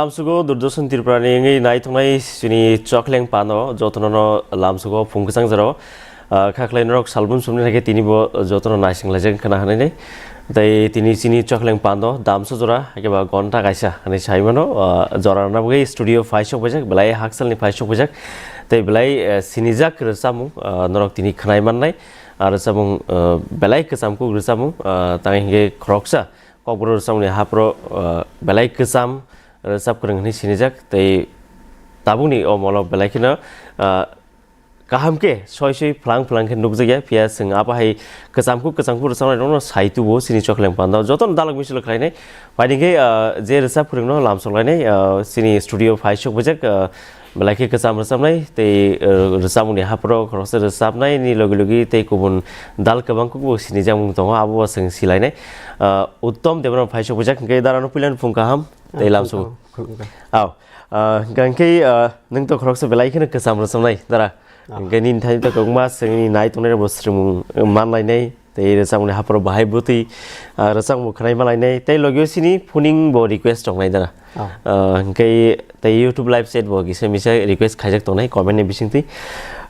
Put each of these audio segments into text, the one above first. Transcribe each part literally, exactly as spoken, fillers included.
Lamsugo Doordarshan Tripura ni wngwi nai tongnai chini chokleng pano jotono no lamsugo phung kwchang jora o, ah, kha khlai norok salbum sumni hai khe tini bo jotono naising laijak khna hwnwi nai. Tei tini chini chokleng pando damso jora, hai khe ba gonta kaisa hwnwi sai mano, ah, jora rwna bagwi studio phai sok paijak, belai hakchal ni phai sok paijak. Tei belai, eh, sinijak rwchapmung, ah, norok tini khwnai mannai. Ah, rwchapmung, ah, belai kwcham kuk rwchapmung, ah, tang hinkhe khoroksa Kokborok rwchapmung ni hapro, ah, belai kwcham rwchap kwrwng hwnwi sinijak. Tei tabukni o molo belai kheno, ah, kaham khe soi soi phlang phlang khe nukjakya, phiya chwng abo hai kwcham kuk kwcham kuk rwchapnai rokno sai tubu chini chokleng pando jotono dalok misil khlainai. Phaidi khe, ah, je rwchap kwrwngno lamsok lainai, ah, chini studio phai sok bujak, ah, belai khe kwcham rwchapnai tei, ah, rwchapmung ni hapro khoroksa rwchapnai ni logi logi tei kubun dal kwbang kuk bo sinijakmung tongo, abo bo chwng silainai. Ah, Uttom Debbarma phai sok bujak, hinkhe darano puilano phung kaham tei lamsok. Khulumkha. Aw. Ah, hingkha khe, ah, nwng to khoroksa belai kheno kwcham rwchapnai, dara. Ah. Hingkhe nini thani to kwbangma chwngni nai tongnai rokbo swrwngmung manlainai, tei rwchapmungni haporo bahai bwtwi, ah, rwchapmung khwnai malainai, tei logio chini phuning bo request tongnai, dara. Ah. Ah, hingkhe tei YouTube live chat bo kisa misa request khaijak tongnai comment ni bisingtwi.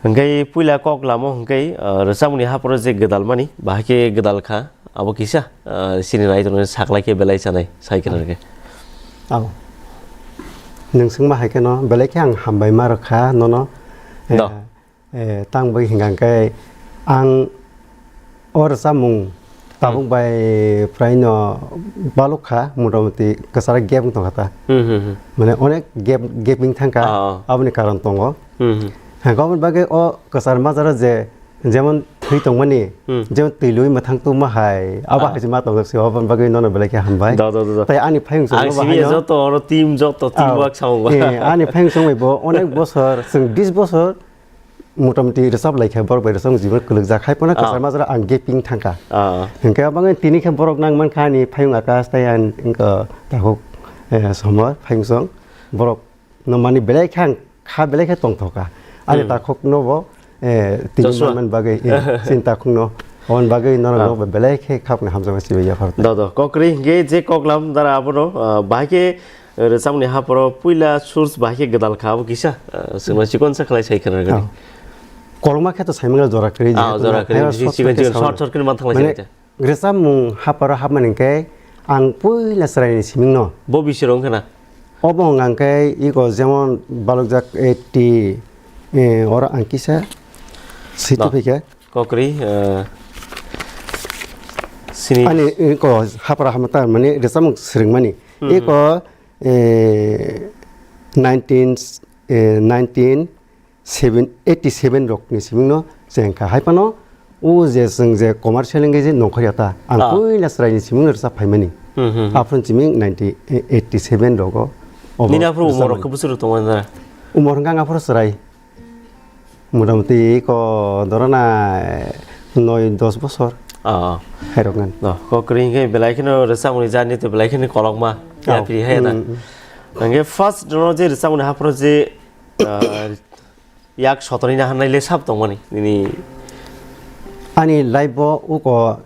Hingkhe puila kok lamo hingkhe, ah, rwchapmungni haporo je gwdal mani, bahai khe gwdal kha. Abo kisa, ah, chini nai tongnai saklai khe belai chanai, sai khna rwkhe. Abo. Nwng swngma hai kheno, belai khe ang hambai ma rwkha nono. Eh, Do. Eh, tang bai hingkha khe ang o rwchapmung tabuk Hmm. bai prai no baluk kha, motamoti kwcharo gap wng tong kha ta. Hmm, hmm, hmm. Mane onek gap, gap wng thang kha, Ah, ah. aboni karon tongo. Hmm, hmm. Hingkhe aboni bagwi o kwchar majra je Jemon thwi tongmani, Hmm. jemon twi lui mwthang tongma hai, abo Ah. hai se ma tongjak se, oboni bagwi nono belai khe hambai. Do, do, do, do. Tai ani phayung Ang songno simi bahai no. Joto oro team, joto team Ah. work sao ba. Eh, ani phayung songbai bo onek bosor, chwng bis bosor motamoti rwchap lai kha, borok bai rwchap jibon kwlwk jak hai phano Ah. kwchar majra ang gaping thang kha. Ah. Hingkhe abangwi tini khe borok nang man kha ani phayung Akash tai ang wngkha takhuk, eh, Somar phayung song borok no mani belai khe ang kha belai khe tongthok kha. Ani Hmm. takhuk no bo, eh, tini Joshua. Man, man bagwi, eh, chini takhuk no. Oboni bagwi norok Ah. no bo belai khe khapni hamjakma chibai yaphar. Do, do. Kokri hingkhe je koklam dara abono, ah, bahai khe, eh, rwchapmungni haporo puila source bahai khe gwdal kha abo kisa, ah, chwngno chikon sa khlai sai khna rwgwi. Ah. Kolokma khe to saimung jora kwrwi Ah, jora kwrwi. Hai Chikon, short chikon, short short khe man thanglai mane sai khe. Rwchapmung haparo hapmani hwnkhe ang puila chwraini simingno. Bo bisirok wngkha na? Obo wngkha hwnkhe iko jemon balokjak eighty, eh, oro ang kisa swi Ba. Tubui khe. Kokri, eh, sini. Ani iko haparo hapma ta mani rwchapmung swrwngmani. Hmm, hmm. Iko, eh, nineteen, eh, nineteen, seven, eighty seven rokni simingno chengkha. Hai phano o je chwng je commercial wngwi je nongkhorya ta, ang Ah. Puila chwraini simingno rwchap phaimani. Hmm, hmm, hmm. Aphuru siming nineteen eighty seven rogo obo Nini aphuru umor rwchapmani. Rok khe bwswk rok tongmani da? Umor hwnkha ang aphuru chwrai. Motamoti ko dorona noi dos bosor. Ah. Hai rok ngan. No, kokri hwnkhe belai kheno rwchapmungni journey to belai kheno kolokma. Oh. Yapri hai da. Hmm, hmm. Hwnkhe first no je rwchapmungni haphuru je, ah, yak sotorni na hanai le sab tongmani nini? Ani life bo uko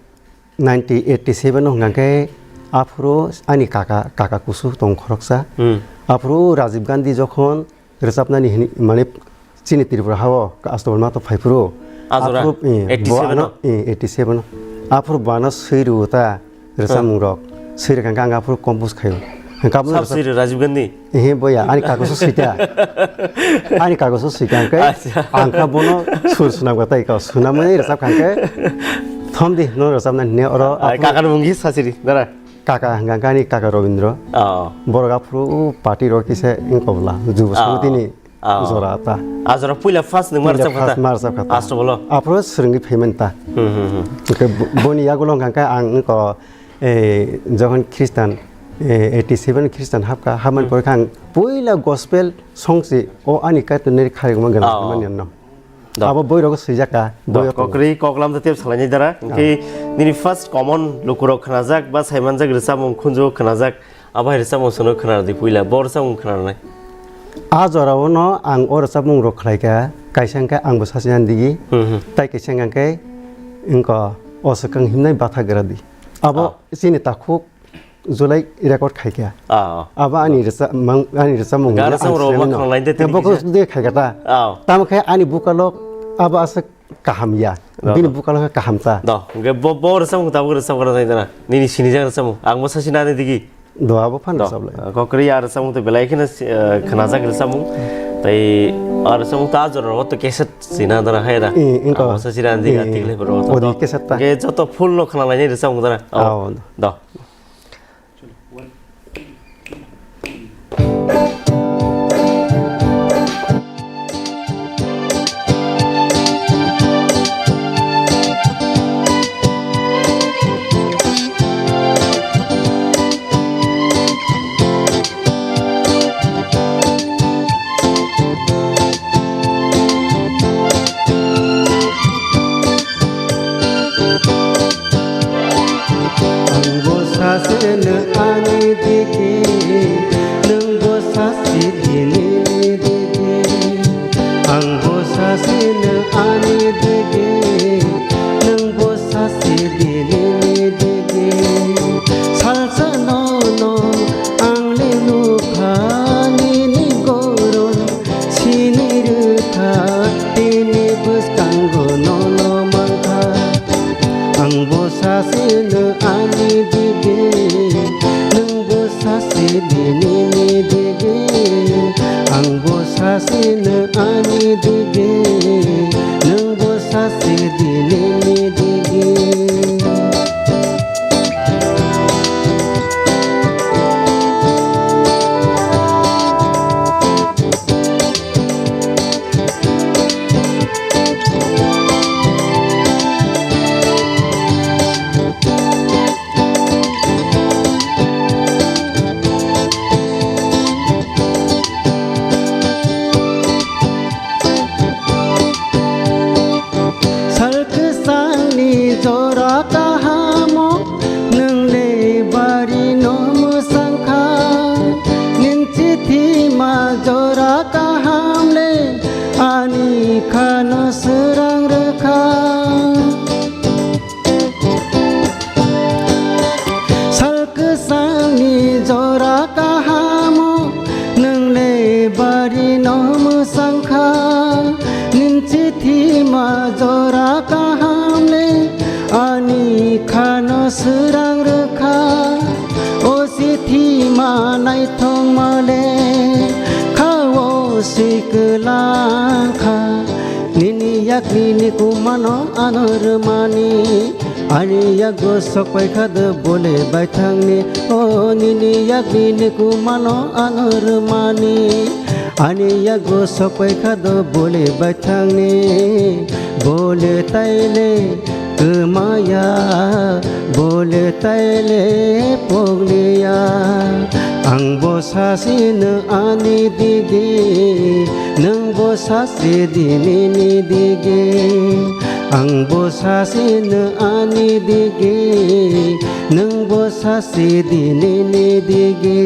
nineteen eighty seven o hwnkha khe aphuru ani kaka, kaka kusu tong khoroksa. Hmm. Aphuru Rajiv Gandhi jokhon rwchapnani hini, mane chini Tripura hao Astabal Mato phaiphuru. Ajora, aphuru, eh, eighty seven bo ano, o? Eh, eighty seven o. Aphuru bo ano swi rw ta. Rwchapmung rok. Swi rwkha khe ang aphuru compose khaio. Hwnkhe aboni Sab rwchap-, swi rw Rajiv Gandhi? Ehe, boya, ani kagoso swita. Ani kagoso swika hwnkhe Acha. Ang kha bono sur swnamkha tai kha. Swnamwi rwchapkha hwnkhe, thomdi, no rwchapna hwnwi oro Ai, aphuru kakar mung khe sachiri, dara? Kaka hwnkha khe ani kaka Robindro. Oh. Borok aphuru party rok kisa wngkobla, Jubo Oh. Samitini. Ah. Jora ta. Ah, jora puila first nwng ma Puila rwchap kha first ta? Ma rwchap kha ta. Astabalo? Aphuru swrwngwi phaimani ta. Hmm, hmm, hmm. Hwnkhe bo-, boni yagulo hwnkha khe ang wngkha, eh, jokhon Christian, eh, eighty seven Christian hapkha, hapmani Hmm. pore khe ang puila gospel song se o ani kaitor neri kharigma gana Ah. Mani anno. Da. Abo boi rogo swijak kha, Da, boi o tongo. Kokri koklam da tep salaini dara. Ah. Hwnkhe nini first common lukurok khnajak ba saimanjak rwchapmung khunju khnajak. Abo hai rwchapmung chwngno khwnarwdi puila, bo rwchapmung khwnarwnai. A jorao no ang o rwchapmung rok khlai kha, kaisa hwnkhe ang bo sachina digi, Hmm, hmm. Tai kaisa hwnkhe wngkha o swkang himnai batha gra di. Abo Ah. Chini takhuk July record khaikha. Ah, oh. Abo ani rwchapmung, ani rwchapmung. Ga rwchapmung rok ma khwlanglaide tini kisa. Bokol de khaikha ta. Ah, oh. Tamo khe ani bukalo abo aswk kaham ya. Bini bukalo khe kaham ta. Do, hwnkhe bo, bo rwchapmung tabuk rwchapkha na nini sinijak rwchapmung. Ang bo sasi nani digi. Do abo phan rwchaplai. Kokri ya rwchapmung to belai kheno, eh, khwnajak rwchapmung. Tei a rwchapmung to a jora rogo to cassette sina dana hai da. Eh, wngkha. Ang bo sasi nani digi, eh, atik lai borok. Odi cassette ta. Hwnkhe joto full no khwnalainai rwchapmung dana. Oh. Do. Ang bo saseno ani digi, nwng bo sasi di nini digi. Ang bo saseno ani digi, nwng bo sasi di nini digi. Salsa nono ang le nukha nini goron. Sini rwkha tini bwskango nono mankha. Ang bo saseno ani digi, nwng bo sasi di nini digi. Ang bo saseno ani digi, nwng bo sasi di nini digi. Sal kwchangni jora kahamo, nwng le bari no mwsang kha. Nini chithi ma jora kaham le, ani khano swrang rwkha. Sal kwchangni jora kahamo, nwng le bari no mwsang kha. Nini chithi ma jora kaham le, ani khano swrang rwkha. O chithi ma naithok ma le, kha o sikla kha. Nini yakni ni kumano ano rwmani. Ani yago sok pai kha do bole baithangni, o nini yakni ni kumano ano rwmani. Ani yago sok pai kha do bole baithangni, bole taile kwmaya, bole taile pokliya. Ang bo sasino ani digi, nwng bo sasi di nini digi. Ang bo sasino ani digi, nwng bo sasi di nini digi.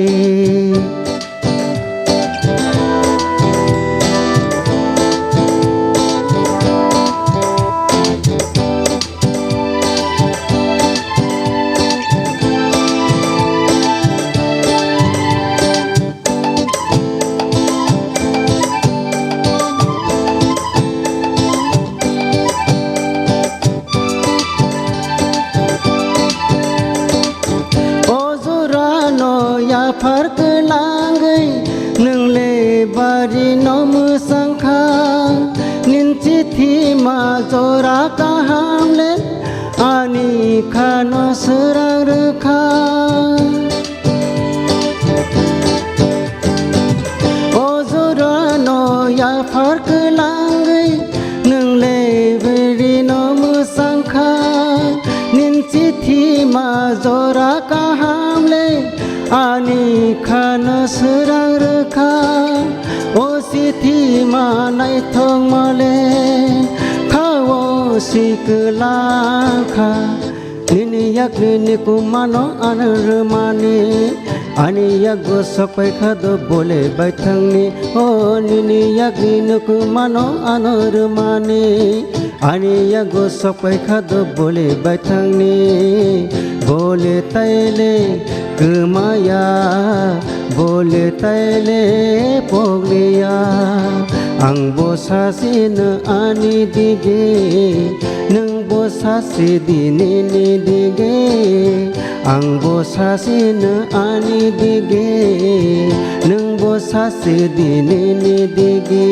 O jorano yaphar kwlangwi nwng le bari no mwsang kha. Nini chithi ma jora kaham le ani khano swrang rwkha. O jorano yaphar kwlangwi nwng le biri no mwsang kha. Nini chithi ma jora kaham le, ani khano swrang rwkha. O chithi ma naithok ma le, kha o sikla kha. Nini yakni ni kumano ano rwmani, ani yago sok pai kha do bole baithangni. O nini yakni ni kumano ano rwmani, ani yago sok pai kha do bole baithangni. Bole taile kwmaya, bole taile pogliya. Ang bo sasino ani dige, nwng bo sasi di nini dige. Ang bo sasino ani dige, nwng bo sasi di nini dige.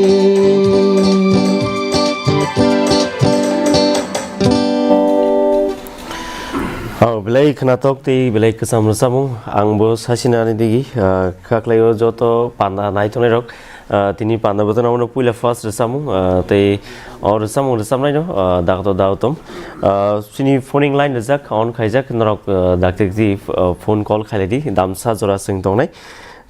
Oh, belai khwnathok tei belai kwcham rwchapmung. Ang bo sasina ani digi, ah, khaklaio joto panda naitongnai rok. Ah, tini panda bothorno puila first rwchapmung, ah, tei o rwchapmung rwchapnaino, ah, dakto dautom. Ah, chini phoning line rijak, on khaijak, norok, ah, dakti dakti, ah, phone call khailai di, damsa jora swng tongnai.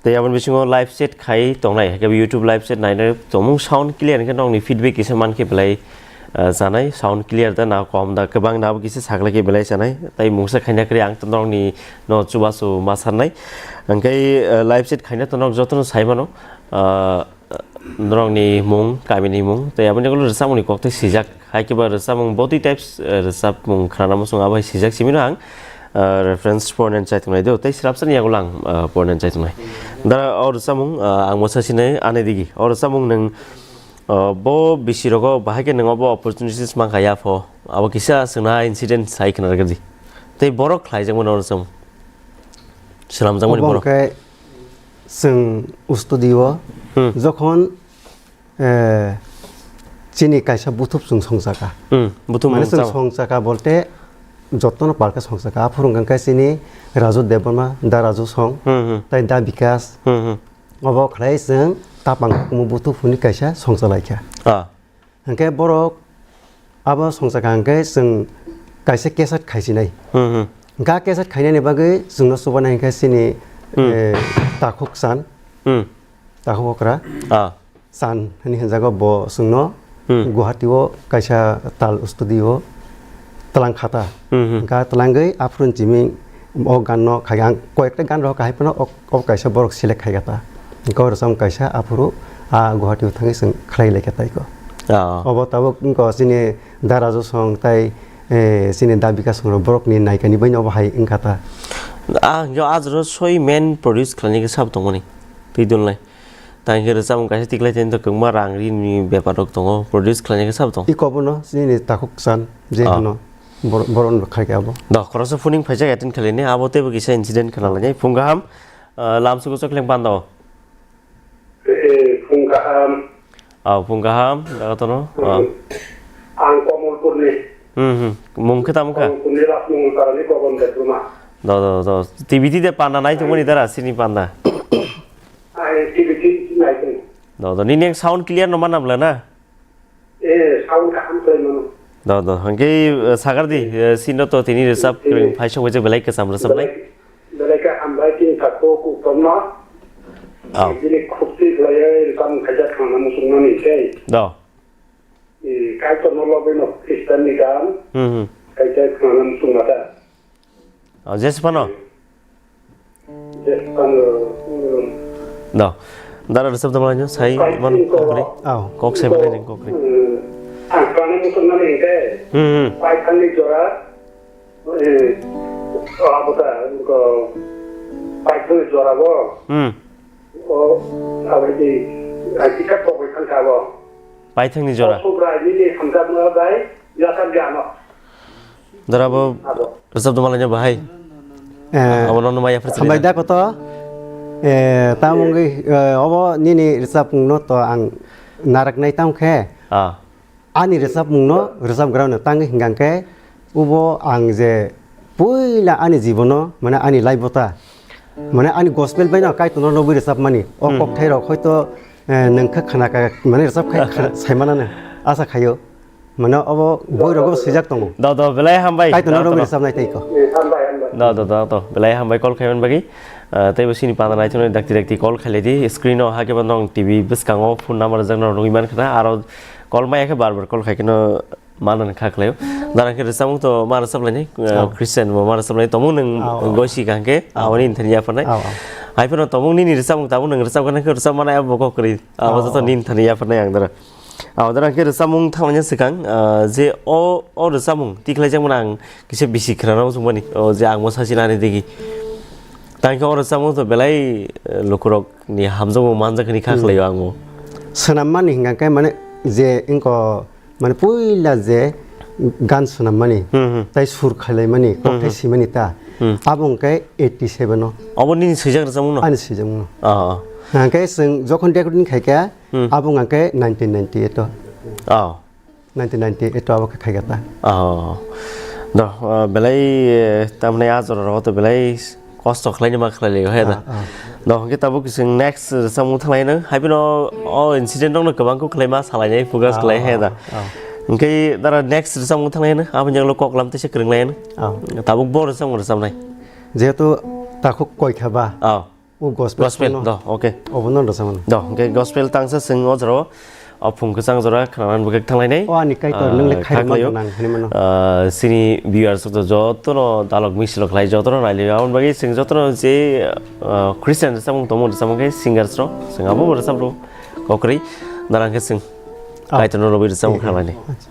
Tei aboni bisingo live chat khai tongnai, haikhe bo YouTube live chat nainai tongmung sound clear hinkhe nokni feedback kisa mankhe belai, ah, chanai, sound clear da na kom da, kwbang da abo kisa saklai khe belai chanai, tei mungsa khaina kwrwi ang to norokni no chubachu ma sarnai. Hinkhe, ah, live chat khaina to norok jotono sai mano, ah, norokni mung, kamini mung, tei aboni ulo rwchapmungni kok tei swijak. Hai khe ba rwchapmung body types, eh, rwchapmung khnana muchung abo hai swijak simi no ang, eh, reference pornen chai tongnai do, tei srapsani yagulang, eh, pornen chai tongnai. Da o rwchapmung, eh, ang mosa sinai ani digi. O rwchapmung nwng, eh, bo bisi rogo bahai khe nwng obo opportunities mankha ya pho. Abo kisa swngna incident sai khna rwgadi. Tei borok khlaijakmani o rwchapmung. Swnamjakmani Obo borok. Hwnkhe chwng studio o Hmm. jokhon Eh, chini kaisa buthub chwng songchaka. Hmm, buthub Mane chwng mungsa. Songchaka bolte jotono palka songchaka. Aphuru hwnkha khe chini Raju Debbarma, Da Raju song, Hmm, hmm. Tai Da Bikas. Hmm, hmm. Obo khlai chwng tapang kumu buthub hwnwi kaisa songchalaikha. Ah. Hwnkhe borok abo songchaka hwnkhe chwng kaisa cassette khaisinai. Hmm, hmm. Hwnkhe cassette khainani bagwi chwngno chubanai hwnkhe chini, Hmm. eh, takhuk chan, Hmm. takhuk okra. Ah. Chan hwnwi hwnjago bo chwngno Hmm. Guwahati o kaisa tal studio o twlang khata. Hmm, hmm. Hwnkha twlangwi aphuru chimi o gan no khai ang koyekta gan rok kahai phano o, o kaisa borok select khai khata. Hwnkha o rwchapmung kaisa aphuru a Guwahati o thangwi chwng khlai lai kha tai ko. Ah. Obo tabuk wngkha chini Da Raju song tai, eh, chini Da Bikas song rok borok ni naikani bai no obo hai wngkha ta. Ah, hwnkhe o ajro soi main produce khlainai khe sabo tongmani. Twi dun lai. Tang khe rwchapmung kaisa tiklai tei kwbangma rang rini bepar rok tongo, produce khlainai khe sabo tong. Iko bono chini takhuk chan je Ah. Hwno bor-, boron khai khe abo. Do khoroksa phuning phaijak attend khlainai, abo teibo kisa incident khna lainai. Phung kaham, ah, lamsugo chokhleng panda o. Eh, phung kaham. Ah, phung kaham, da kotono. Ah. Ang Komolpurni. Hmm, hmm. Mung khe tamo kha? Komolpurni Rajmongol Parani Goban Debbarma. Do, do, do. T V T de panda nai tongmani dara, sini panda. Ai, T V T nai tong. Do, do. Nini ang sound clear no mana bwla na? Eh, sound kaham khlai mano. Do, do. Hwnkhe, eh, sagar di, eh, sino to tini rwchap kwrwng phai song bai je belai kwcham rwchapnai. Belai, belai khe hambai tin takhuk kuphurma. Aw. Bini khukti khlaiwi rwchapmung khaijak khna muchungmani khe. Do. Eh, Kaitorno lobino Khristanni gan. Hmm, hmm. Khaijak khna muchungma ta. Oh, Jesphano? Jesphano, hmm. No. Dara rwchap tongma lanyo, sai man kokri. Aw. Kok sai manai ning kokri. Hmm. Ang khna muchungmani hwnkhe, Hmm, hmm. Paithangni jora, eh, abo ta, ko, Paithangni jora bo. Hmm. O, abo di, ai, kisa kokri thangkha bo. Paithangni jora. O, Subrai nini hamjakma bai, yasa gano. Dara bo Abo. Rwchap tongma lanyo bahai. Eh, Abo nono maya phrwchap hambai da. Da koto. Eh, tamo wngwi, eh, obo nini rwchapmungno to ang naraknai tamo khe. Ah. Ani rwchapmungno rwchapgrano tangwi hwnkha khe ubo ang je puila ani jibono, mane ani life o ta, mane ani gospel baino Kaitorno nugwi rwchapmani. O Hmm. Kokthairok hoito, eh, nwng khe khna ka, mane rwchap khai khna-, saimanano asa khaio. Mane obo boirogo swijak tongo. Do, do, belai hambai. Kaitorno Do, rwgwi do. Rwchapnai tei ko. Do, do, do, do. Belai hambai call khaiman bagwi. Ah, teibo sini panda naithoknai dakti dakti call khailai di. Screen o hakhe bo nong T V bwskango phone number rijak no nugwi mankha na. Aro call maya khe bar bar call khai kheno manani kha khlaio. Dara khe rwchapmung to ma rwchaplainai, ah, Oh. Christian bo ma rwchaplainai. Tomung nwng Oh, oh. Gosi kha hwnkhe, Oh. Aboni nthani yapharnai. Oh, oh. Hai phano tomung nini rwchapmung tabuk nwng rwchapgana khe rwchapmani abo kok kwrwi. Abo Oh, joto oh. Nini thani yapharnai ang dara. Abo dara khe rwchapmung thanglaina swkang, ah, je o, o rwchapmung tikhlaijakmani ang kisa bisi khwnana muchungmani, o je ang mosa sinani digi. Tangkhe o rwchapmung to belai, eh, lukurokni hamjakmung manjak hwnwi kha Hmm. khlaio ang bo. Swnammani hingka khe mane je wngkha mane puila je gan swnammani Hmm, hmm. tei sur khailaimani, Hmm, kokthai hmm. simani ta. Hmm. Abo hwnkhe eighty seven o. Obo nini swijak rwchapmung no? Ani swijak no. Ah, ah. Hingkhe chwng jokhon recording khaikha, Hmm. Abo hwnka khe nineteen ninety-eight o. Oh. Nineteen ninety-eight o abo khe khaikha ta. Oh. Do, ah, belai, eh, tamni a jora rogo to belai kosto khlaini ma khlai lego he da. Ah, ah. Do, hwnkhe tabuk chwng next rwchapmung thanglaino. Haibino o incident rokno kwbang khe khlaima salainai focus Ah, khlai he ah, da. Ah. Hwnkhe dara next rwchapmung thanglaino. Aboni ulo kok lam teisa kwrwnglaino. Ah. Tabuk bo rwchapmung rwchapnai. Jehetu takhuk koi kha ba. Oh. O gospel Gospel, song no. Do, okay. Obo no rwchapmani. Do, hwnkhe gospel tangsa chwng o jorao, o phung kwchang jora khwnanani bagwi thanglainai. O ani Kaitor, nwng le Ah, khairokma khaklaio. Gwnang hinwi mano. Ah, chini viewers rok jotono dalok misilo khlai jotono nailio. Aboni bagwi chwng jotono je, ah, Christian rwchapmung tongmung rwchapmung khe singers rok, chwng abo bo rwchap rw kokrwi. Dara hwnkhe chwng Ah. Kaitorno lobwi rwchapmung Eh, eh. Khwlainai. Acha.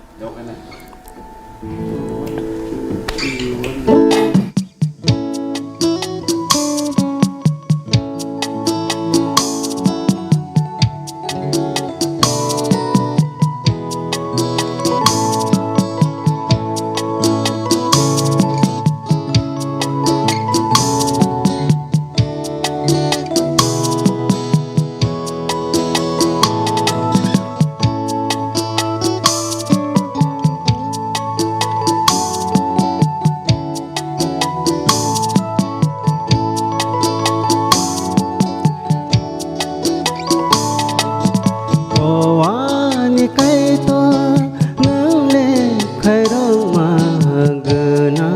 O ani Kaitor, nwng le khairokma gwnang.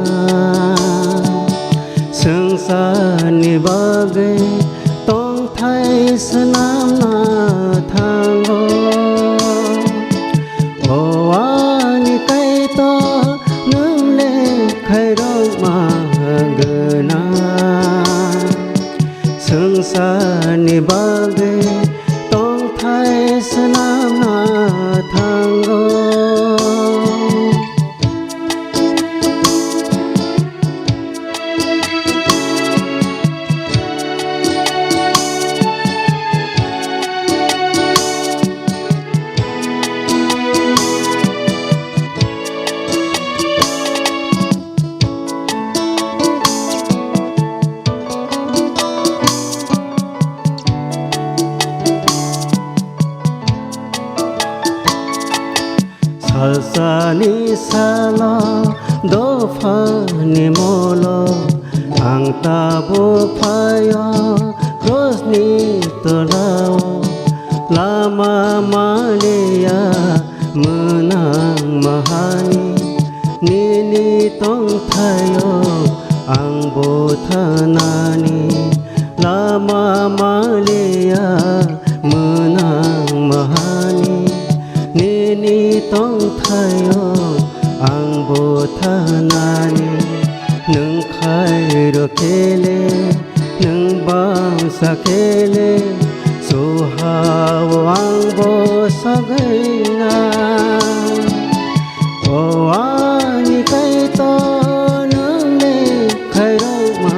Swngcharni bagwi tongthai swnamna thango. O ani Kaitor, nwng le khairokma gwnang. Swngcharni bagwi tongthai swnamna thango. Salsani salo dophani molo ang tabuk phaio krosni tolao lama maliya mwnang mahani nini tongthaio ang buthanani lama maliya mwnang mahani nini tongthaio ang buthanani nwng khairo kele nwng bangsa kele suhao ang bo sagwina. O ani Kaitor, nwng le khairokma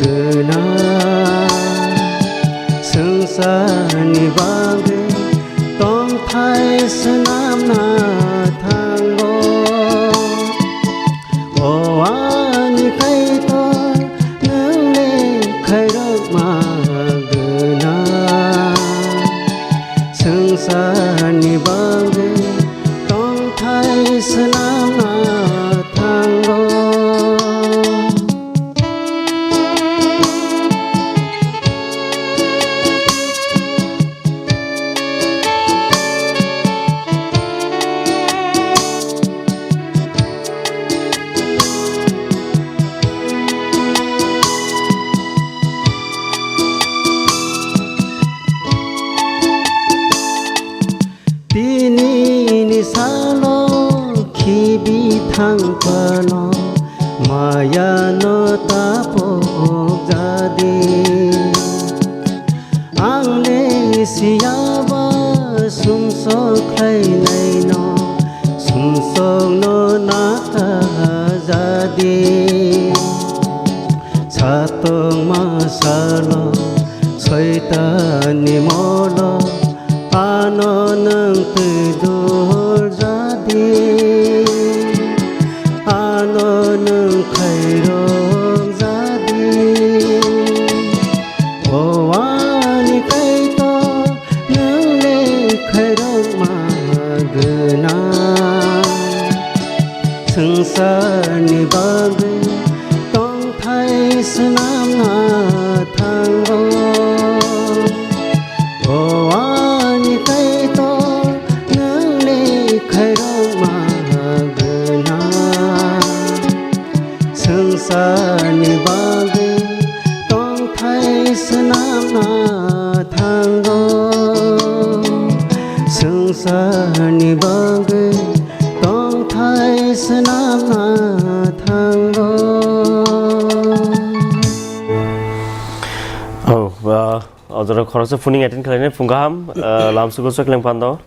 gwnang. Swngcharni bagwi tongthai swnamna thango. O ani Kaitor, nwng le khairokma gwnang. Swngcharni bagwi tongthai swnamna thango. Tini ni salo khibi thang phano maya no tapok jadi. Ang le siyaba sum Sokhlainaino sumsokno nakajadi. Satokma salo Soitanni molo ano nwng twi dul jadi. Ano nwng khairok jadi. O ani Kaitor, nwng le khairokma gwnang. Swngcharni bagwi tongthai swnamna thango. O ani Kaitor, nwng le khairokma gwnang. Swngcharni bagwi tongthai swnamna thango. Swngcharni bagwi tongthai swnamna thango. Oh, uh, ojoro khoroksa phuning attend khlainai phung kaham, uh, lamsugo choklang pando.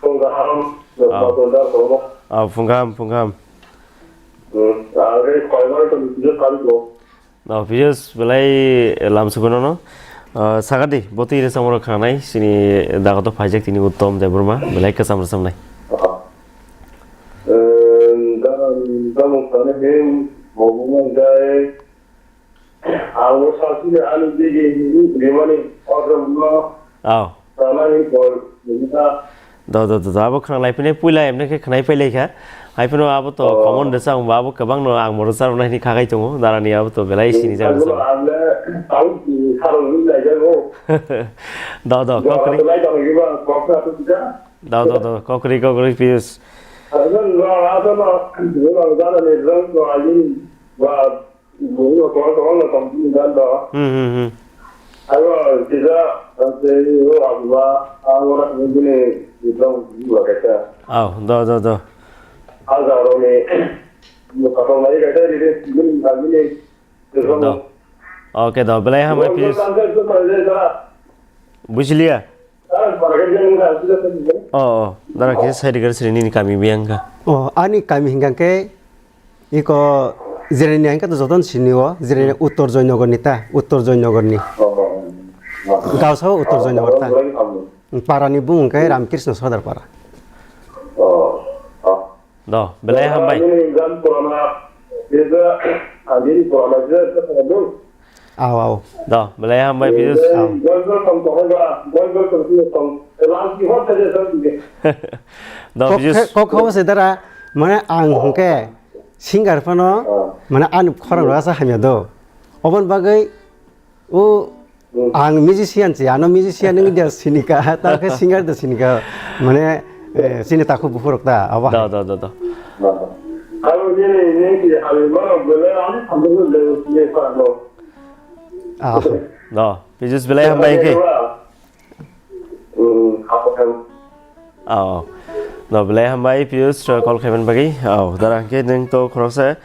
Phung kaham, Ah. Bakunda, Bakunda. Ah, phung kaham, phung kaham. Hmm, ang khe koimar to video kali ko. No, videos belai lamsugo no, no. Ah, sagadi, boti re samoro khanai, sini dago to phaijak tini Uttom Debbarma, belai kwcham rwchapnai. Ah. Eh, da, da mung sana hem, mo mo mo dai. Ang bo salsini ani digi rimani order no. Aw. Tanani kol nita. Do, do, do, do. Abo khwnang lai phine puila emne khe khwnai pailai kha. Hai phano abo to Oh. Common de sa abo kwbang no ang moro sa rwnai ni khagai tongo. Darani abo to belai sini jani Ang sa. Ang le tau sarong ni lai jago. Do, do, Do, kokri. Lai tong giba kokra tu ja. Do, do, do, kokri, kokri, Piyush. Ang no, ang no, ang no, ang no, ang no, ang no, Bumung no tong tong no tong tong dan do. Hmm, hmm, hmm. Ayo, kisa, ase, yo, abba, ang ora ni bini, itong, iwa kata. Aw, do, do, do. Aza ro ni, mo katong lai kata, ni, ni, ni, ni, ni, Do. Okay, do. Belai hambai, Piyush. Tang ka, tang ka, tang ka. Bujiliya? Oh, oh. Dara kisa side gar sini ni kami biyang ka. Oh, ani kami hingkang ke iko jirani hingka to joton sini o, jirani Uttor Joynagar ni ta, Uttor Joynagar ni. Gausa o Uttor Joynagar ta. Para ni bung ke Ramkrishna Sodar para. Do, belai hambai. Aw, aw. Do, belai hambai, Piyush. Aw. Do, Kok Piyush. Khe-, kok habo se dara, mane ang hwnkhe singer phano, mane ani khorang rasa hamya do. Obon bagwi O, ang musician se, ano musician wng dia sinika, ta khe singer da sinika, mane, eh, sini takhuk buphurok ta, abo hai. Do, do, do, do. Abo nini, nini, ami mano bole, ami sambil le, le, pa, no. Ah. Do, Piyush belai hambai khe. Hmm, apa kan? Oh. No, belai hambai Piyush, uh, call khaiman bagwi. Oh, dara hwnkhe nwng to khoroksa,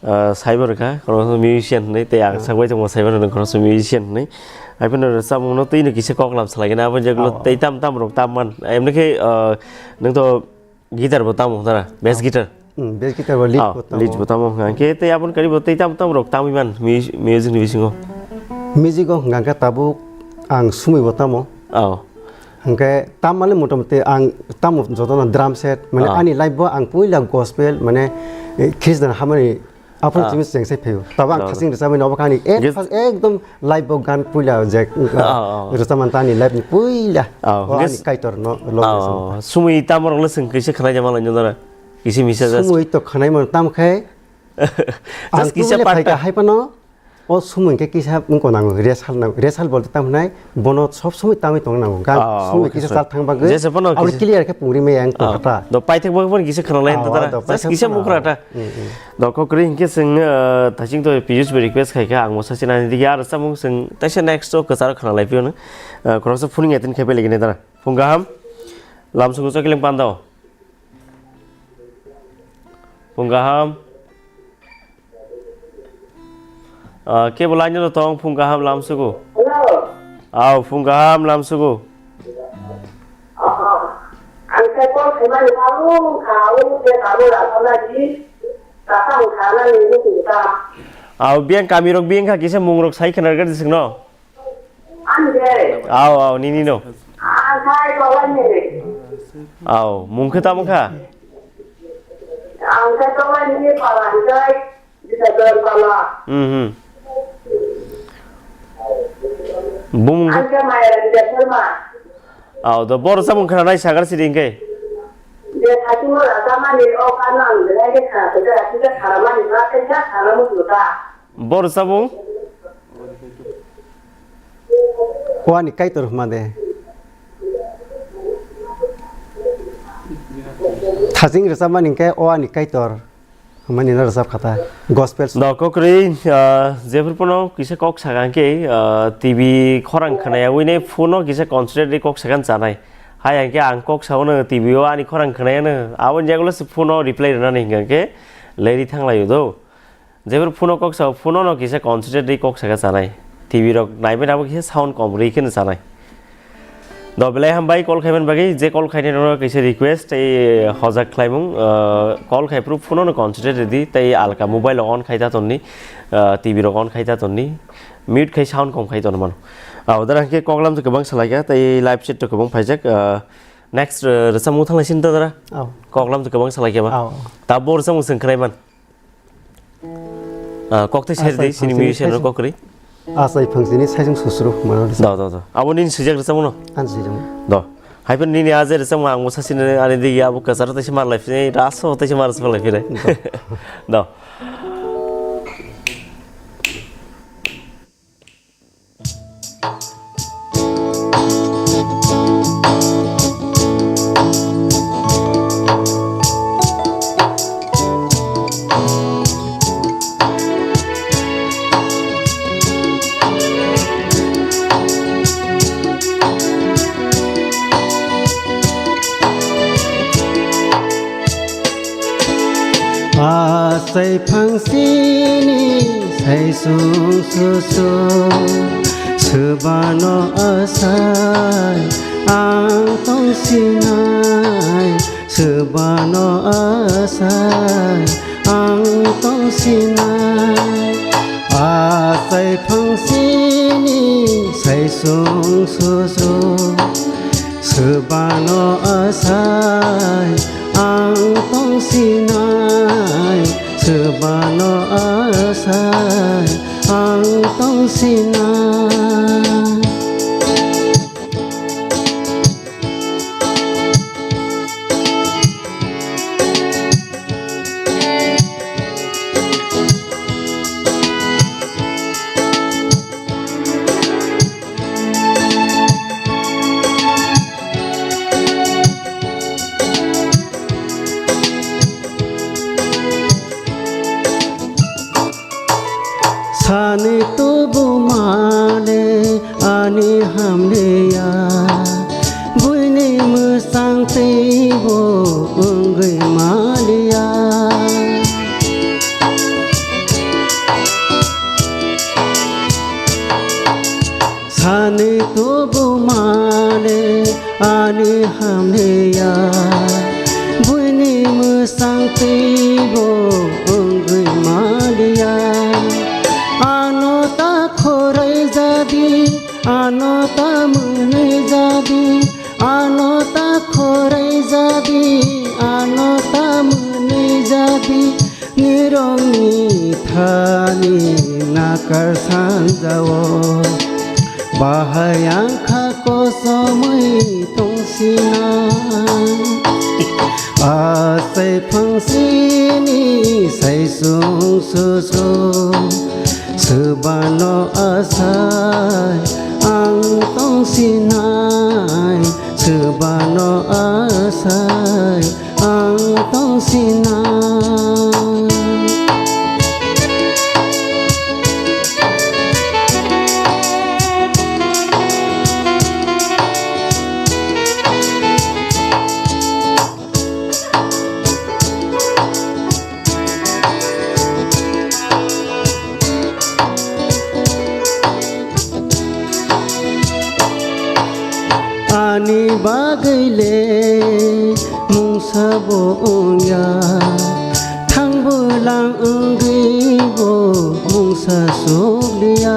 uh, cyber ka, khoroksa musician hwnwi tei ang sagwi tongo cyber hwnwi khoroksa musician hwnwi. Hai phano rwchapmungno twi no kisa koklam salaigena abo jeglo tei tam tam rok tam man. Emni khe, uh, nwng to guitar bo tamo dara, bass guitar. Hmm, bass guitar bo lead bo tamo. Lead bo tamo hwnkha. Hwnkhe tei aboni kari bo tei tam tam rok tamwi man mu-, music ni bisingo. Music o hwnkha khe tabuk ang sumui bo tamo. Oh. Hwnkhe tam mani motamoti ang tamo jotono drum set, mane ani life bo ang puila gospel, mane, eh, Christian hamani aphano chini cheng sai phaio. Tabo ang khasing rwchabmani obo khe ani ek first ekdom live o gan puila je, uh, rwchapmani ta ani live ni puila. Oh, o ani Kaitor no logo sumui tamo rok le chwng kisa khwnai jama lai nw dara. Kisa misa just. Sumui to khwnai mano tam khe. Just ang kisa tubule phaikha hai phano. O sumui khe kisa wngko nango, resal nango. Resal bolte tam hwnai, bono sob somoi tamwi tong nango. Gan sumui kisa chal thang bagwi. Jese phano abo kisa clear khe pungri maya ang tong kha ta. Do paithak bagwi phano kisa khwnalai ta. Just kisa mukra ta. Do kokri hinkhe chwng, uh, thaching to Piyush bai request khai kha, ang mosa sinani digi ar samung chwng taisa next o kwcharo khwnalai phiyano. Uh, khoroksa phuning attend khai pai lagi nai dara. Phung kaham. Lamsugo chokling pando. Phung kaham. Ah, kebo line no tong, phung kaham lamsugo. Hello. Aw, phung kaham lamsugo. Ah, Mani tabuk kha, o je tabuk rasa na ji, rasa wng kha na ni muchung ta. Aw, biyang kami rok biyang kha kisa mung rok sai khna rwgadi swkno. Ani de. Aw, aw, nini no. Ang khai kolai ni. Aw, mung khe tamo kha? Ang khai kolai ni pala ni kai. Jita dor pala. Mhm. Bumung khe Ang khai maya ni de pala. Aw, do bor samung khna nai sagar sidi hingke. Je thati mo rasa mani o kana ang de ke kha, de ati ke khara mani ma ke kha khara mo ta. Bor samung? O ani Kaitor hwnma de. Thajing rwchapmani hwnkhe o ani Kaitor hwnmani no rwchap kha ta. Gospel song. Do kokrwi, ah, jephru phano kisa kok saka hwnkhe, ah, T V khorang khnayawi ne phone o kisa concentrate ri kok sakha chanai. Hai hwnkhe ang kok sao no T V o ani khorang khnaya no. Aboni yagulo se phone o reply rwnani hwnkhe leri thanglaio do. Jephru phone o kok sao, phone o no kisa concentrate ri kok saka chanai. T V rok naibai nabo kisa sound kom ri kheno chanai. Do belai hambai call khaiman bagwi, je call khainai rok kisa request tei hojak khlaimung, ah, call khai phru phone o no concentrate ridi tei alka mobile o on khai ta tonni, ah, T V rok on khai ta tonni, mute khai sound kom khai tonmano. Ah, odara hwnkhe koklam to kwbang salaikha tei live chat to kwbang phaijak, ah, next, ah, rwchapmung thanglai sini to dara? Oh. Koklam to kwbang salaikha ba? Oh. Tabuk rwchapmung swng khlaiman. Ah, kok tei seri Asai di, sini phangchini musician rok saisung. Kok ri. Asai phangchini saisung susuru mano di. Do, do, do. Abo nini swijak rwchapmung no? An swijak. Do. Hai phano nini aje rwchapmung ang bo sasini ani digi abo kwcharo tei se mar lai phini, raso tei se mar lai phini. Do. Do. Asai phangsini saisung susung, swbano asai ang tongsinai, swbano asai ang tongsinai. Asai phangsini saisung susung, swbano asai ang tongsinai, swbano asai ang tongsinai. Sani tubu male ani hamliya, buini mwsang teibo wngwi maliya. Sani tubu male ani hamliya, buini mwsang teibo wngwi maliya. Ano ta khorai jadi, ano ta mwnwi jadi, ano ta khorai jadi, ano ta mwnwi jadi. Nirokni thani nakar sanjao, bahai ang kha kosomwi tongsinai. Asai phangsini saisung susung, swbano asai ang tongsinai, swbano asai ang tongsinai. Ani bagwi le mung Sabo wngya, thangbo lang wngwi bo mungsa sukliya.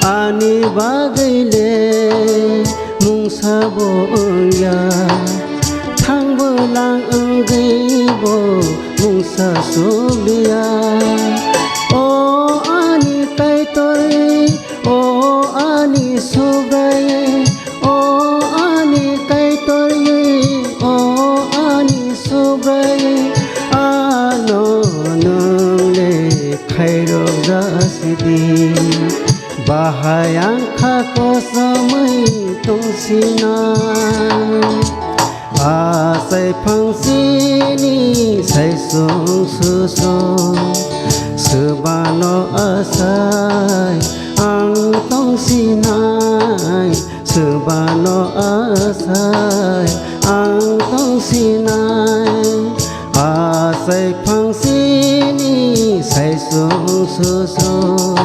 Ani bagwi le mungsa bo wngya, thangbo lang wngwi bo mungsa sukliya. O ani Kaitor, o ani Subrai, o ani Kaitor, o ani Subrai, ano nwng le khairok jasidi, bahai ang kha kosamwi tongsinai. Asai phangsini saisung susung, swbano asai ang tongsinai, swbano asai ang tongsinai. Asai phangsini saisung susung,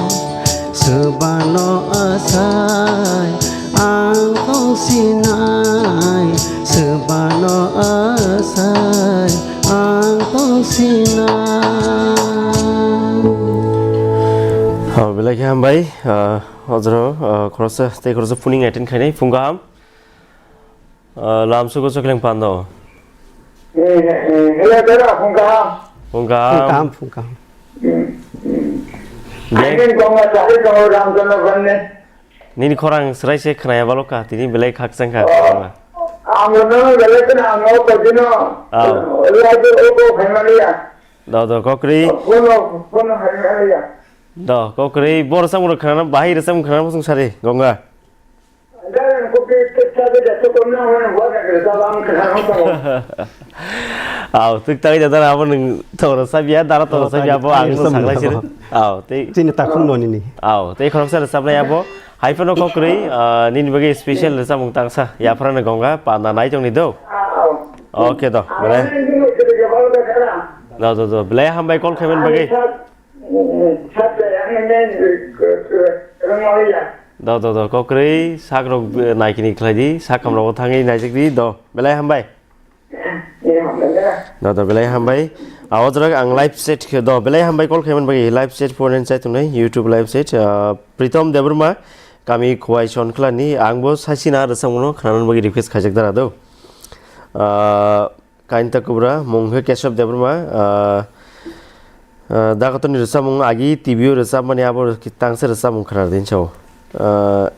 swbano asai ang tongsinai, swbano asai ang tongsinai. Oh, belai khe hambai, ah, ojro, ah, khoroksa, tei khoroksa phuning attend khainai, phung kaham. Ah, lamsugo chokling pando. Eh, eh, hello, dara, phung kaham. Phung kaham. Phung kaham, phung kaham. Hmm, hmm. Beng- Aini goma sari tongo Ramchandra Bhanne. Nini khorang srai se khnaya balo ka, tini belai khakchang kha. Oh. Ang no belai kana ang no kajino. Aw. Lai do o ko khaimaliya. Do, do, kokri. Kono, kono khaimaliya. Do, kokri, bor samung khnana, bahai re samung khnana, musung sari, gonga. Aw, twk tagwi da dara abo nwng toro sabya, dara toro sabya, abo ang no saklai sini. Aw, tei chini takhuk noni ni. Aw, tei khoroksa rwchapnai abo. Hai phano kokrwi, ah, nini bagwi special rwchapmung tangsa. Yapharano gonga, panda nai tongni do. Okay do, belai. Do, do, do, belai hambai call khaiman bagwi. Do, do, do, kokrwi, sak rok, eh, naikini khlai di, sak ham rok thangwi naijak di, do, belai hambai. Do, do, belai hambai. Aw, ojrok ang live chat khe, do, belai hambai call khaiman bagwi, live chat phone and chat tongnai, YouTube live chat, ah, Pritom Debbarma, kami Khowai Sonkhlani, ang bo sasina rwchapmung no khnanan bagwi request khaijak dara do. Ah, Kainta Kubra, mung khe Kesab Debbarma, ah, ah, Dakatorni rwchapmung agi T V o rwchapmani abo tangsa rwchapmung khna di sao. Ah,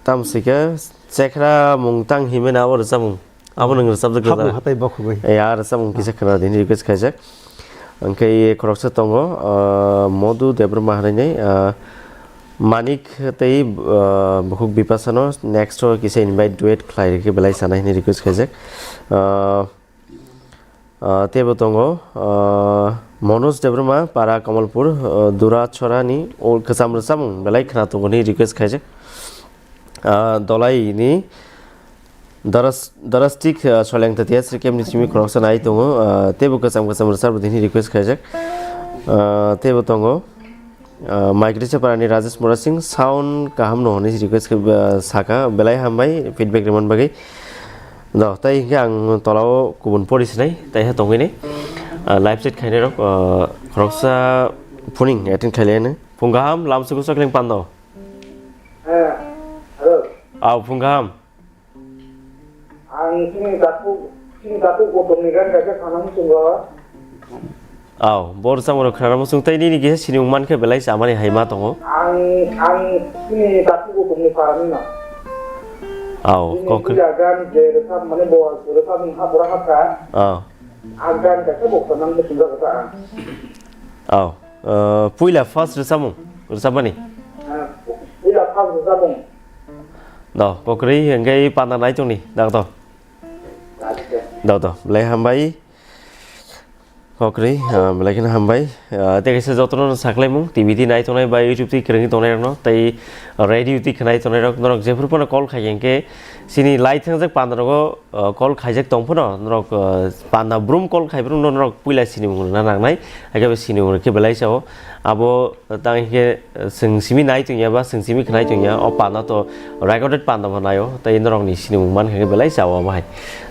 tamo se khe Chekhra mung tang himena abo rwchapmung. Abo nwng rwchapjak Hapmung rwchap. Hatai bokhugwi. Ya, rwchapmung kisa khna di hwnwi request khaijak. Hwnkhe khoroksa tongo, ah, Modu Debbarma hwnwi, ah, Manik tei, ah, bukhuk Bipasano next o kisa invite duet khlai rikhe belai sanai hwnwi request khaijak. Ah, Ah, teibo tongo, ah, Manoj Debbarma, Para Kamalpur, ah, Dura Chorani, o kwcham rwchapmung belai khna tongo hwnwi request khaijak. Ah, Dolaini Daras-, Darastik, ah, Soileng Tatia Srikemni simi khoroksa nai tongo, ah, teibo kwcham kwcham rwchapmung hwnwi request khaijak. Ah, teibo tongo. Ah, Maikrisa Parani Rajesh Murasing sound kaham no hwnwi request khe, ah, saka, belai hambai feedback rwmani bagwi. Do, tai hinkhe ang tolao kubun pori sinai, tai ha tongwi ni. Ah, live chat khainai rok, ah, khoroksa phuning attend khailai ano. Phung kaham, lamsugo chokling pando. Eh, hello. Aw, phung kaham. Ang chini takhuk, chini takhuk Gautam ni gan kaisa sana muchungo. Aw, bo rwchapmung rok khna muchung tei nini kisa sinimung mankhe belai chamani hai ma tongo. Ang, ang chini takhuk Gautam ni para ni no. Aw, chini kok- puila gan je rwchap mani bo rwchapmung ha pura ha kha. Aw. A gan kaisa bo khna muchung jago ta ang. Aw, eh, puila first rwchapmung, rwchapmani? Eh, puila first rwchapmung. Do, kokrwi hwnkhe panda nai tongni, dak do. Acha. Do, do, belai hambai. Kokrwi, eh, belai kheno hambai. Eh, tei kaisa jotono saklaimung, T V twi nai tongnai ba YouTube twi kwrwngwi tongnai rokno, tei radio twi khwnai tongnai rok, norok jephru phano call khai hwnkhe, chini lai thangjak panda rogo, uh, call khaijak tong phano norok, uh, panda brum call khai phano norok puila sinimung rwna nangnai, hakhe bo sinimung rwkhe belai sao. Abo tang khe, eh, chwng simi nai tongya ba chwng simi khnai tongya, o panda to recorded panda bo naio, tei norokni sinimung man khe belai chao abo hai.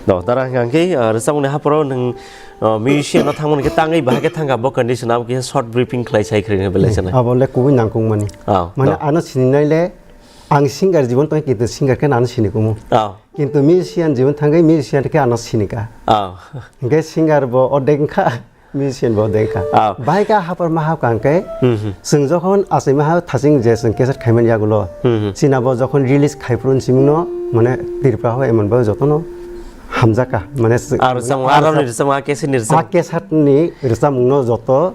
Do, dara hwnkha khe, eh, rwchapmungni hapharo nwng, eh, musician no thangmani khe tangwi bahai khe thangkha bo condition abo khe short briefing khlai sai khwrwng belai sanai. Abo le kubui nangkukmani. Ah, mane do. Ano sininai le ang singer jibon tong kintu singer khe ano sinikumu. Ah. Kintu musician jibon thangwi musician khe ano sinika. Ah. Hwnkhe singer bo ordek wngkha. Musician bo dekha. Ah. Bahai khe hapar ma hap kang khe, Hmm, hmm. Chwng jokhon achai ma ha thaching je chwng cassette khaimani yagulo, Hmm, hmm. China bo jokhon release khai phuru simingno, mane, Tripura ho emon bo jotono hamjakha. Mane, Ar rwchapmung, mane, ar rokni rwchapmung, a cassette ni rwchapmung. A cassette ni rwchapmungno joto